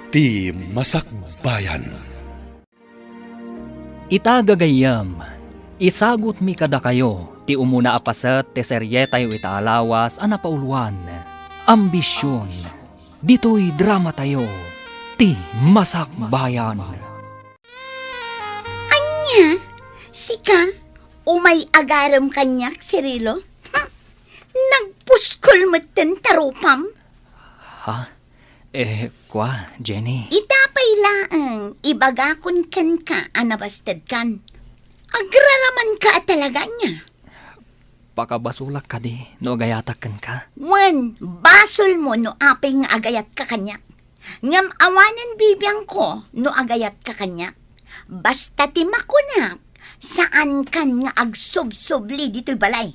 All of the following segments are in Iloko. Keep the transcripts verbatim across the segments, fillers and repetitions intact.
Ti Masakbayan. Ita, gagayyem, isagutmi kadakayo ti umuna a paset ti serietayo ita a lawas a napauluan, Ambision. Ditoy dramatayo, Ti Masakbayan. Ania? Sika? Umay agarem kaniak, Cirilo? Hm, nagpuskol metten ta rupam? Ha? Eh, kua, Jenny? Ita pay laeng, ibagakon kenka a nabastedkan. Agraramanka a talaga ania? Pakabasolak kadi no agayatak kenka? Wen, basolmo no apay nga agayatka kaniak. Ngem awanen bibiangko no agayatka kaniak. Basta ti makunak, saankan nga agsubsubli ditoy balay.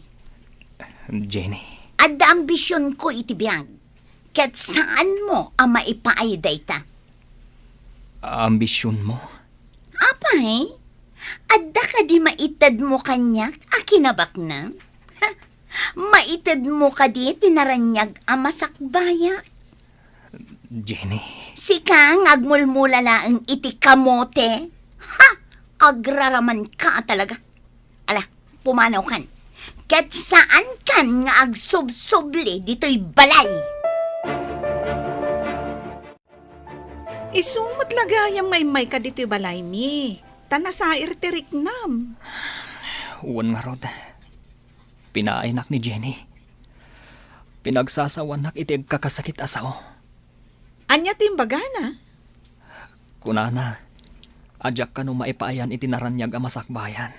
Jenny. Adda ambisionko iti biag, ket saanmo a maipaay dayta. Ambisionmo? Apay, adda kadi maitedmo kaniak a kinabaknang? Maitedmo kadi ti naraniag a masakbayak? Jenny. Sika nga agmulmula laeng iti kamote? Ha! Agraramanka a talaga. Ala, pumanawkan. Ket saankan nga agsubsubli ditoy balay. Isu met la gayam nga immayka ditoy balaymi, ta nasair ti riknam. Wen ngarud, pinaaynak ni Jenny. Pinagsasawanak iti agkakasakit a sao. Ania ti imbagana? Kunana, a diak kano maipaayan iti naraniag a masakbayan.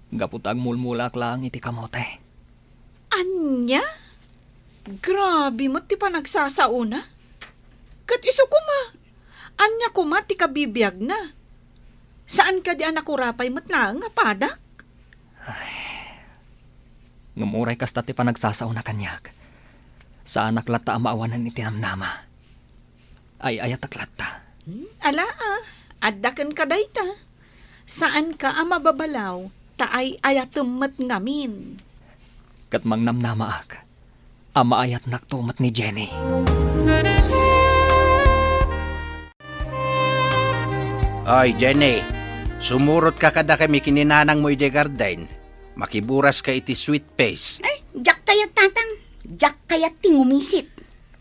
Gapu ta agmulmulaak laeng iti kamote. Ania? Grabe met ti panagsasaona. Ket isu koma, ania koma ti kabibiagna? Saan kadi a nakurapay met laeng a padak? Ay. Ngem uray kasta ti panagsasaona kaniak, saanak latta a maawanan iti namnama. Ay-ayatek latta. Hmm, ala, a, adda kenka dayta. Saanka a mababalaw, ta ay-ayatem met ngamin. Ket mangnamnamaak a maayatnakto met ni Jenny. Oy, Jenny, sumurotka kadakami ken ni nanangmo idiay garden. Makiburaska iti sweet face. Ay, diak kayat, Tatang. Diak kayat ti ngumisip.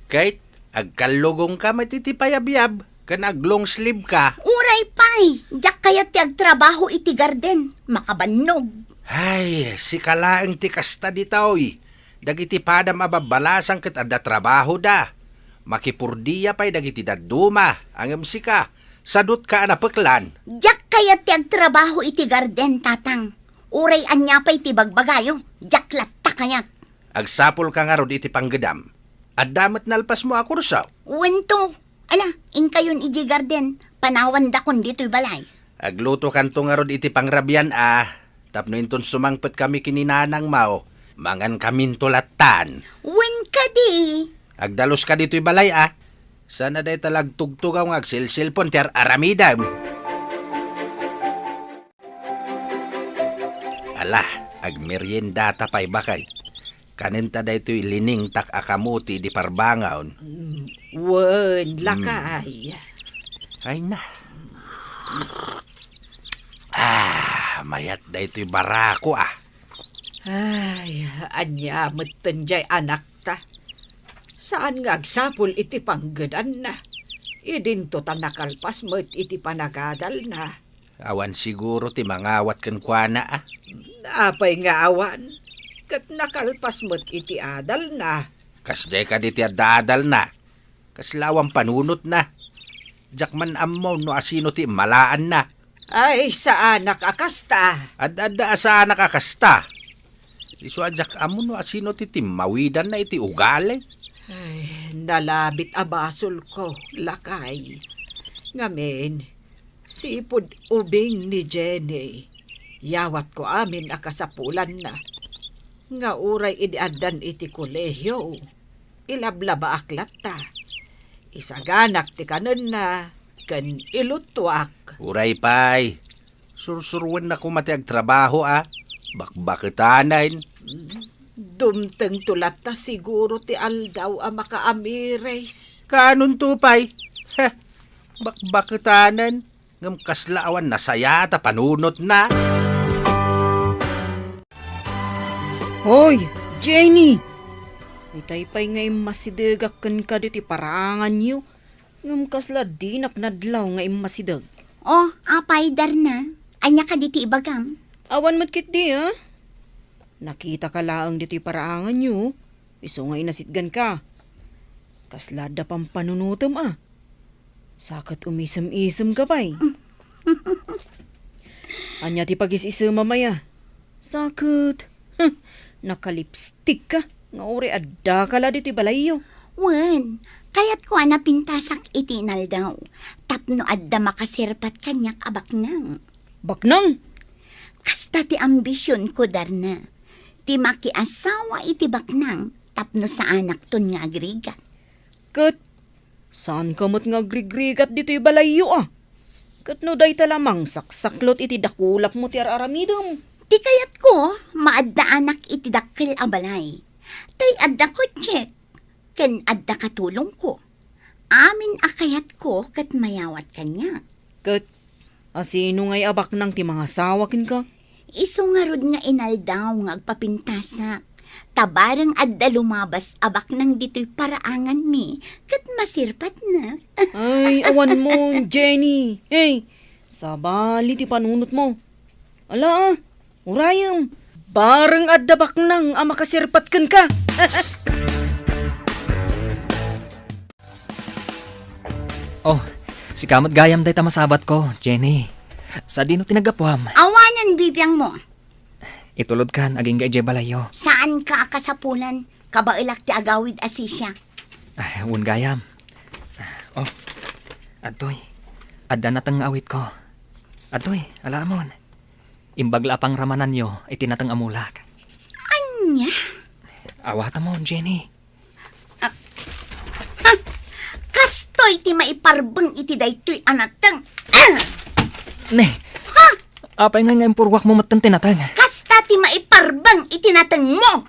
Ket agkallugongka met iti payabyab ken aglong sleeve ka. Uray pay, diak kayat ti agtrabaho iti garden. Makabannog. Ay, sika laeng ti kasta ditoy. Dagiti padam a babbalasang ket adda trabahoda. Makipurdia pay dagiti dadduma, ngem sika, sadutka a napeklan. Diak kayat ti agtrabaho iti garden, Tatang. Uray ania pay ti bagbagayo, diak latta kayat. Agsapulka ngarud iti panggedam. Adda met nalpasmo a kurso? Wen to. Ala, inkayon idiay garden, panawandakon ditoy balay. Aglutokanto ngarud iti pangrabian a, tapno inton sumangpetkami ken ni nanangmo, mangankaminto lattan. Wen kadi. Agdaluska ditoy balay a. Saan a dayta la agtugtugaw nga agselselpon ti ar-aramidem. Ala, agmeriendata pay, baket. Kanenta daytoy liningtak a kamote idi parbangon. Mm, wen, mm, lakay. Ay na. Ah, mayat daytoy barako, ah. Ay, ania metten jay anakta? Saan nga agsapul iti panggedanna? Idinto ta nakalpas met iti panagadalna. Awan siguro ti mangawat kenkuana, a? Apay nga awan? Ket nakalpas met iti adalna. Kasdiay kadi ti adda adalna? Kasla awan panunotna. Diak man ammo no asino ti immalaanna. Ay, saanak a kasta. Ad-adda a saanak a kasta. Isu a diak ammo no asino ti timmawidanna iti ugali. Ay, nalabit a basolko, lakay. Ngamin, sipud ubing ni Jenny, yawatko amin a kasapulanna. Nga uray idi addan iti kolehio, ilablabaak latta. Isaganak ti kanenna ken iluttuak. Uray pay, sursuruenna koma ti agtrabaho a bakbaketanen. Dumtengto latta siguro ti aldaw a makaamiris. Kaanonto pay? Heh, Bakbaketanen, ngem kasla awan nasayaat a panunotna. Hoy, Jenny! Itay pay nga immasidegak kenka ditoy paraanganyo, ngem kasla dinak nadlaw nga immasideg. Oh, apay, Darna? Ania kadi ti ibagam? Awan met ketdi, a? Nakitaka laeng ditoy paraanganyo, isu nga inasitganka. Kasla adda pampanunotem, a? Sa ket umisem-isemka pay. Ania ti pagis-isemam aya? Sa ket, huh, nakalipstikka nga uray addaka la ditoy balayyo. Wen, kayatko a napintasak iti inaldaw tapno adda makasirpat kaniak a baknang. Baknang? Kasta ti ambisionko, Darna. Ti makiasawa iti baknang tapno saanakton nga agrigat. Ket saanka met nga agrigrigat ditoy balayyo, a? Ket no dayta la mangsaksaklot iti dakulapmo ti ar-aramidem. Ti kayatko, maaddaanak iti dakkel a balay. Tay adda kotsek, ken adda katulongko. Amin a kayatko ket mayawat kaniak. Ket asino ngay a baknang ti mangasawa kenka? Isu ngarud nga inaldaw nga agpapintasak. Ta bareng adda lumabas a baknang ditoy paraanganmi, ket masirpatna. Ay, awan mo, Jenny. Hey, sabali ti panunotmo. Ala, a, urayem. Bareng adda baknang a makasirpat kenka. Oh, sika met gayam dayta masabatko, Jenny. Sadino ti naggapuam? Awanen bibiangmo. Itulodkan agingga idiay balayyo. Saanka a kasapulan. Kabaelak ti agawid a sisia. Ah, wen gayam. Oh, adtoy. Adda nateng nga awitko. Adtoy, alaamon. Imbag la a pangramananyo iti nateng a mulak. Ania? Awatamon, Jenny. Ah, ha? Kastoy ti maiparbeng iti daytoy a nateng. Ah! Ne. Ha? Apay nga, nga impurwakmo metten ti nateng? Kasta ti maiparbeng iti natengmo.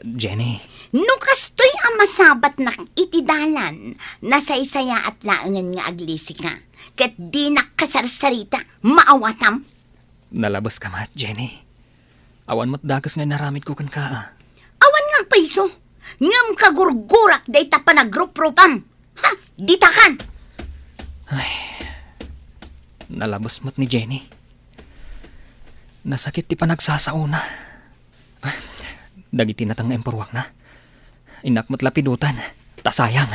Jenny. No kastoy a masabatnak iti dalan, nasaysayaat laengen nga aglisika, ket dinak kasarsarita, maawatam. Nalabeska met, Jenny. Awan met dakes nga inaramidko kenka, a. Awan nga agpayso, ngem kagurgurak dayta panagruprupam. Ha, ditakan! Ay, nalabes met ni Jenny. Nasakit ti panagsasaona. Dagiti nateng nga impurwakna, innak met lapidutan, ta sayang.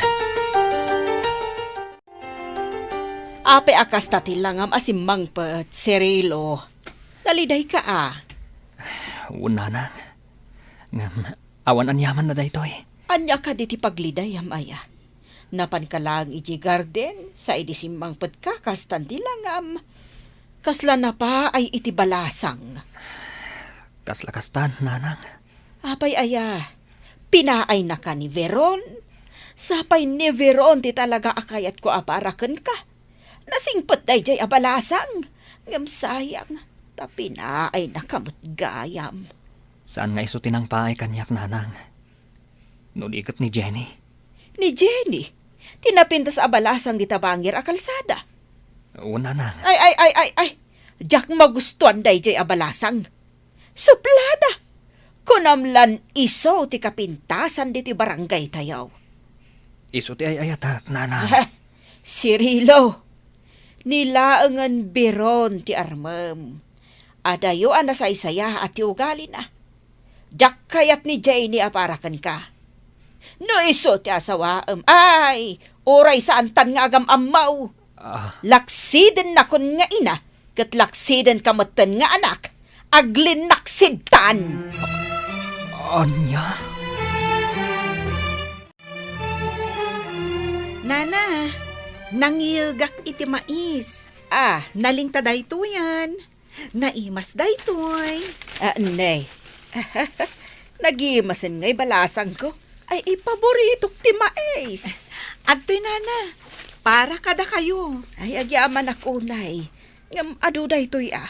Apay a kasta ti langam a simmangpet, Cirilo? Nalidayka a? Wen, nanang. Ngem, awan aniamanna daytoy. Ania kadi ti paglidayam aya? Napanka laeng idiay garden, sa idi simmangpetka, kastan ti langam. Kasla napaay iti balasang. Kasla kastan, nanang. Apay aya, pinaaynaka ni Veron? Sapay ni Veron ti talaga a kayatko a para kenka. Nasingpet daydiay a balasang, ngem sayang, ta pinaaynaka met gayam. Saan nga isu ti nangpaay kaniak, nanang, no di ket ni Jenny. Ni Jenny? Ti napintas a balasang dita bangir a kalsada? Wen, nanang. Ay, ay, ay, ay, ay! Diak magustuan daydiay a balasang. Suplada! Kunam lan isu ti kapintasan ditoy barangaytayo. Isu ti ay-ayatek, nanang. Cirilo, ni laengen Veron ti armem. Adayo a nasaysayaat ti ugalina. Diak kayat ni Jenny a para kenka. No isu ti asawaem, ay, uray saantan nga agam-ammo. Ah. Laksidennakon nga ina, ket laksidenka metten nga anak, aglinnaksidtan. Ania? Nana, nangiyegak iti mais. Ah. Nalingta daytoyen. Naimas daytoy. Ah, ne. Nagimasen ngay balasangko. Ay, ipaboritok ti mais. Adtoy, nana. Para kadakayo. Ay, agyamanak unay. Ngem adu daytoy, a.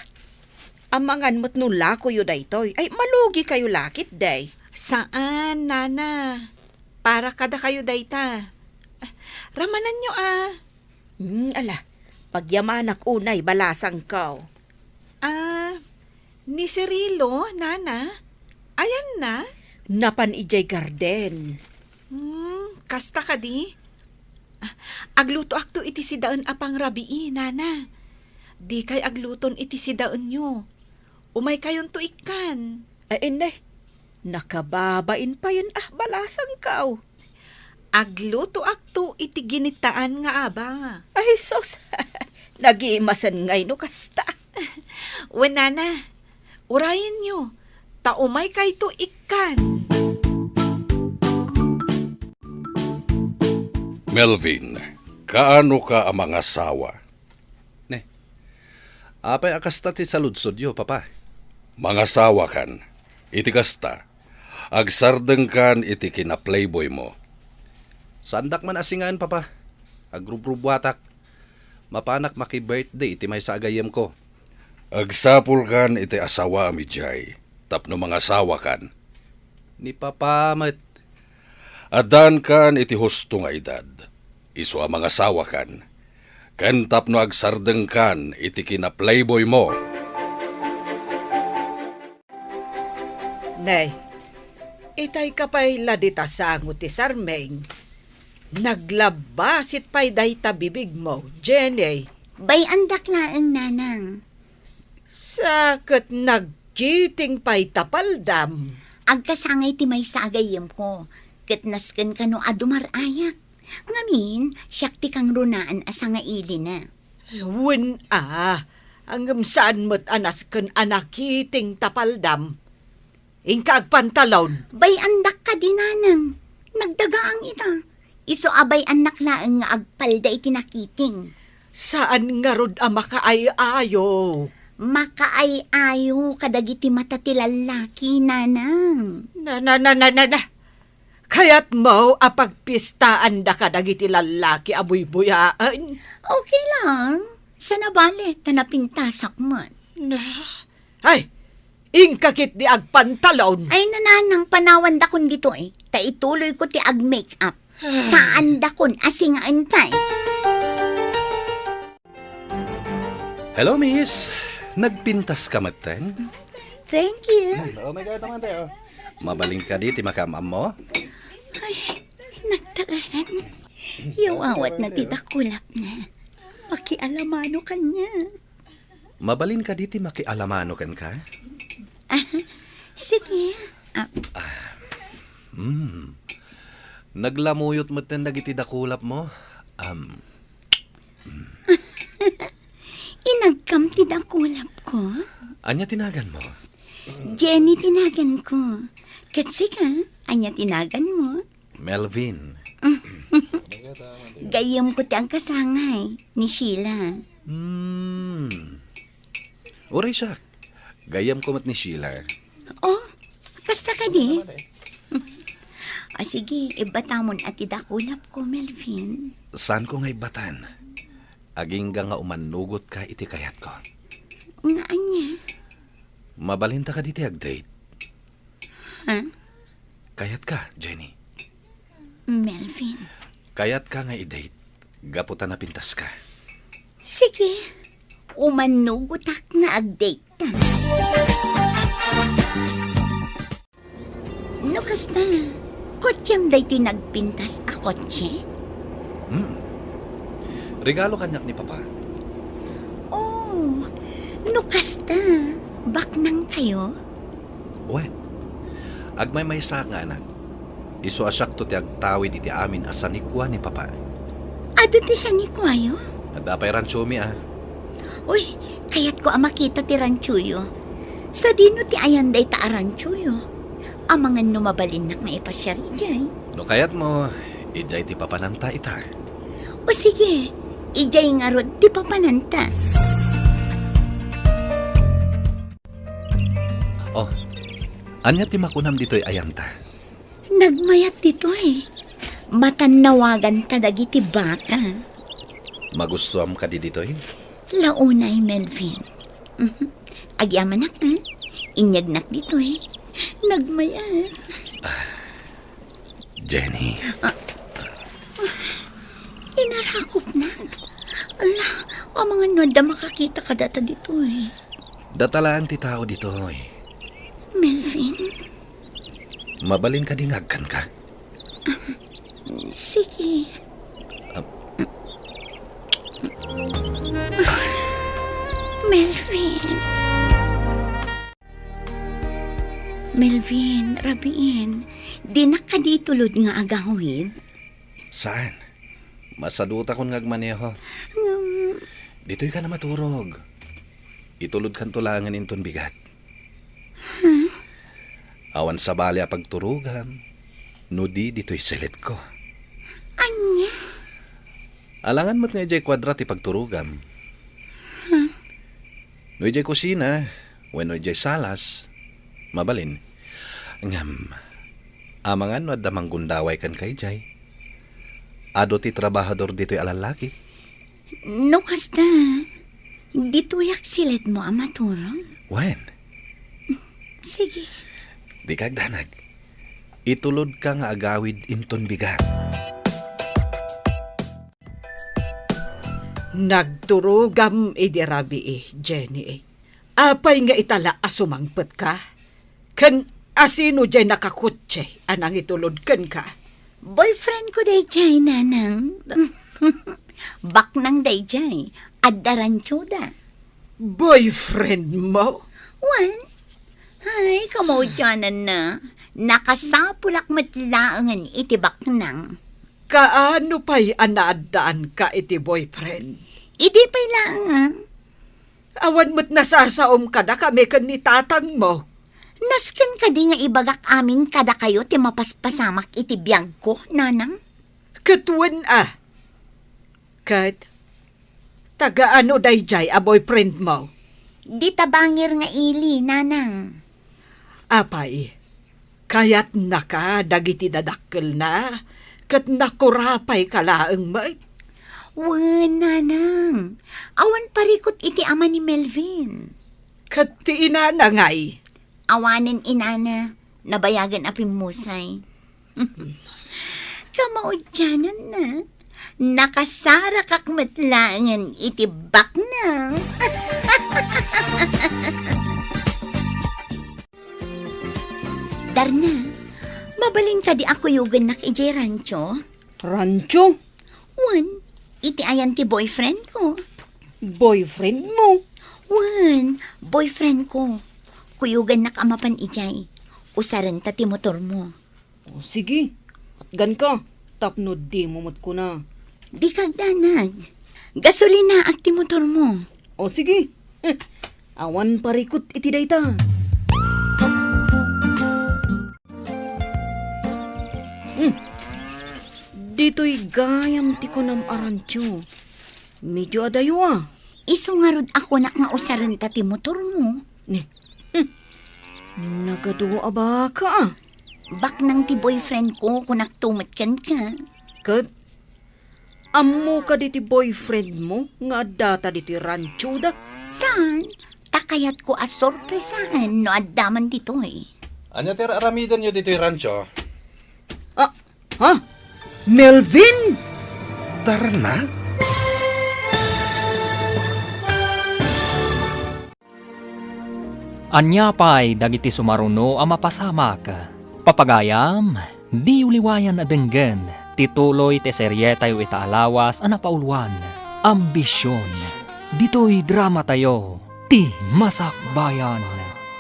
Amangan met no lakoyo daytoy. Ay, malugikayo la ketdi. Saan, nana. Para kadakayo dayta. Ramananyo, a. Hmm, ala, pagyamanak unay balasangko. Ah, ni Cirilo, nana? Ayanna? Napan idiay garden. Hmm, kasta kadi? Ah, aglutoakto iti sidaen a pangrabii, nana. Dikay agluton iti sidaenyo. Umaykayonto ikkan. Ay, inne, nakababain payen a balasangko. Aglutoakto iti ginitaan nga abang. Ay, sus! Nagimasen ngay no kasta. Wen, nana, urayenyo, ta umaykayto ikkan. Melvin, kaano ka a mangasawa? Ne. Apay a kasta ti saludsodyo, Papa? Mangasawakan. Iti kasta, agsardengkan iti kina-playboymo. Saandak man a singaen, Papa. Agrubrubuatak. Mapanak maki-birthday iti maysa a gayyemko. Agsapulkan iti asawaem idiay tapno mangasawakan. Ni Papa met. Addankan iti husto nga edad, isu a mangasawakan, ken tapno agsardengkan iti kina-playboymo. Nay, itayka pay la dita sango ti sarming. Naglabbasit pay dayta bibigmo, Jenny. Bay-andak laeng, nanang. Sa ket nagkiting pay ta paldam. Agkasangay ti maysa a gayyemko, ket nasken kano a dumar-ayak. Ngamin, siak ti kangrunaan a sangailina. Wen a, ngem saan met a nasken a nakiting ta paldam. Inka agpantalon. Bay-andak kadi, nanang. Nagdagaang ita. Isu a bay-annak laeng nga agpalda iti nakiting. Saan ngarud a makaay-ayo? Makaay-ayo kadagiti mata ti lallaki, nanang. Na, na, na, na, na, na. Kayatmo a pagpistaanda kadagiti lallaki a buybuyaen? Okay lang. Saan a bale, ta napintasak met. Na, ay, inka ketdi agpantalon. Ay, nanang, panawandakon ditoy, ta ituloyko ti ag-make up. Saandakon a singaen pay. Hello, miss. Nagpintas ka metten? Thank you. Oh my God, naman tayo. Mabalin kadi ti makaam-ammo? Ay, nagtaaran. Yaw awat na ti dakulap na. Makialamano kanya. Mabalin kadi ti makialamano kenka? Ah, sige. Ah. Hmm. Naglamuyot metten dagiti dakulapmo. Am. Inagkam ti dakulapko? Ania ti naganmo? Jenny ti naganko. Ket sika, ania ti naganmo? Melvin. Gayyemko ti agkasangay ni Sheila. Hmm. Uray siak. Gayyemko met ni Sheila. Oh, kasta kadi? Ah, sige, ibbatamon a ti dakulapko, Melvin. Saanko nga ibbatan? Agingga nga umannugotka iti kayatko. Nga ania? Mabalinta kadi ti ag-date? Ha? Kayatka, Jenny? Melvin. Kayatka nga i-date, gapu ta napintaska. Sige, umannugotak nga ag-date ta. No kasta, kotsem daytoy nagpintas a kotse? Hmm. Regalo kaniak ni Papa. Oh, no kasta, baknang kayo? Wen, agmaymaysaak nga anak. Isu a siakto ti agtawid iti amin a sanikua ni Papa. Adu ti sanikuayo? Adda pay ranchomi a. Uy, kayatko a makita ti ranchoyo. Sadino ti ayan dayta a ranchoyo? Amangan no mabalinnak nga ipasiar idiay. No kayatmo, idiay ti papananta ita. O sige, idiay ngarud ti papananta. Oh, ania ti makunam ditoy ayanta? Nagmayat ditoy. Matannawaganta dagiti baka. Magustuam kadi ditoy? Launay, Melvin. Mhm. Agyamanak, a? Inyagnak ditoy. Nagmayat. Jenny. Ah. Inarakopna. Ala, amangan no adda makakita kadata ditoy. Data laeng ti tao ditoy. Melvin? Mabalin kadi nga agkanka? Sige. Ah. Melvin. Melvin, rabiin, dinak kadi itulod nga agawid? Saan? Masadutakon nga agmaneho. Ngem, ditoy ka na maturog. Itulodkanto laengen inton bigat. Huh? Awan sabali a pagturogam, no di ditoy silidko. Ania? Alangan met nga idiay kuadra ti pagturogam. Huh? No idiay kusina, wenno idiay salas, mabalin. Ngem, amangan no adda manggundaway kenka idiay. Adu ti trabahador ditoy a lallaki. No kasta, ditoyak silidmo a maturog? Wen. Sige. Dika agdanag. Itulodka nga agawid inton bigat. Nagturogam idi rabii, Jenny. Apay nga itala a sumangpetka? Ken asino diay nakakotse a nangitulod kenka? Boyfriend ko daydiay, Nanang. Baknang daydiay. Adda ranchoda. Boyfriend mo? Wen. Ay, kamaudiananna. Nakasapulak met laengen iti baknang. Kaano pay a naaddaanka iti boyfriend? Idi pay laeng, ah. Awan met nasasaom kadakami ken ni tatangmo. Nasken kadi nga ibagak amin kadakayo ti mapaspasamak iti biagko, Nanang? Ket wen a. Ket taga-ano daydiay a boyfriendmo? Dita bangir nga ili, Nanang. Apay, kayatnaka dagiti dadakkelna, ket nakurapayka laeng met? Wen, Nanang. Awan parikut iti ama ni Melvin. Ket ti inana ngay? Awanen inana, nabayagen a pimmusay. Kamaudiananna, nakasarakak met laengen iti baknang. Darna, mabalin kadi a kuyogennak idiay rancho? Rancho? Wen, iti ayan ti boyfriend ko. Boyfriend mo? Wen, boyfriend ko. Kuyogennak a mapan idiay. Usarenta ti motor mo. O, sige. Atganka, tapno dimo met kuna. Dika agdanag. Gasolinaak ti motor mo. O, sige. Eh, awan parikut iti dayta. Hmm. Ditoy gayam ti kunam a rancho. Medyo adayo a. Isu ngarud a kunak nga usarenta ti motor mo. Ni, hmm. Nagadu a baka a. Baknang ti boyfriend ko, kunakto met kenka. Ket, ammo kadi ti boyfriend mo nga addata ditoy ranchoda? Saan? Ta kayatko a sorpresaen no adda man ditoy. Ania ti ar-aramidenyo ditoy rancho? Ah, ha? Melvin? Darna? Ania pay dagiti sumaruno a mapasamak? Papagayam, diyo liwayan a denggen ti tuloy ti serietayo ita a lawas a napauluan, Ambision. Ditoy dramatayo, Ti Masakbayan.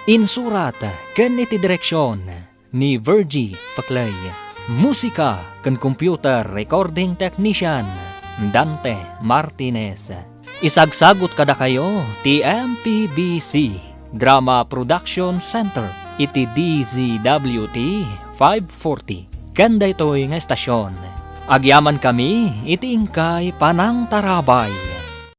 Insurat ken iti direksion ni Virgie Paclay. Musika ken computer recording technician, Dante Martinez. Isagsagut kadakayo ti M P B C Drama Production Center iti D Z W T five forty. Ken daytoy nga estasion, agyamankami iti inkay panangtarabay.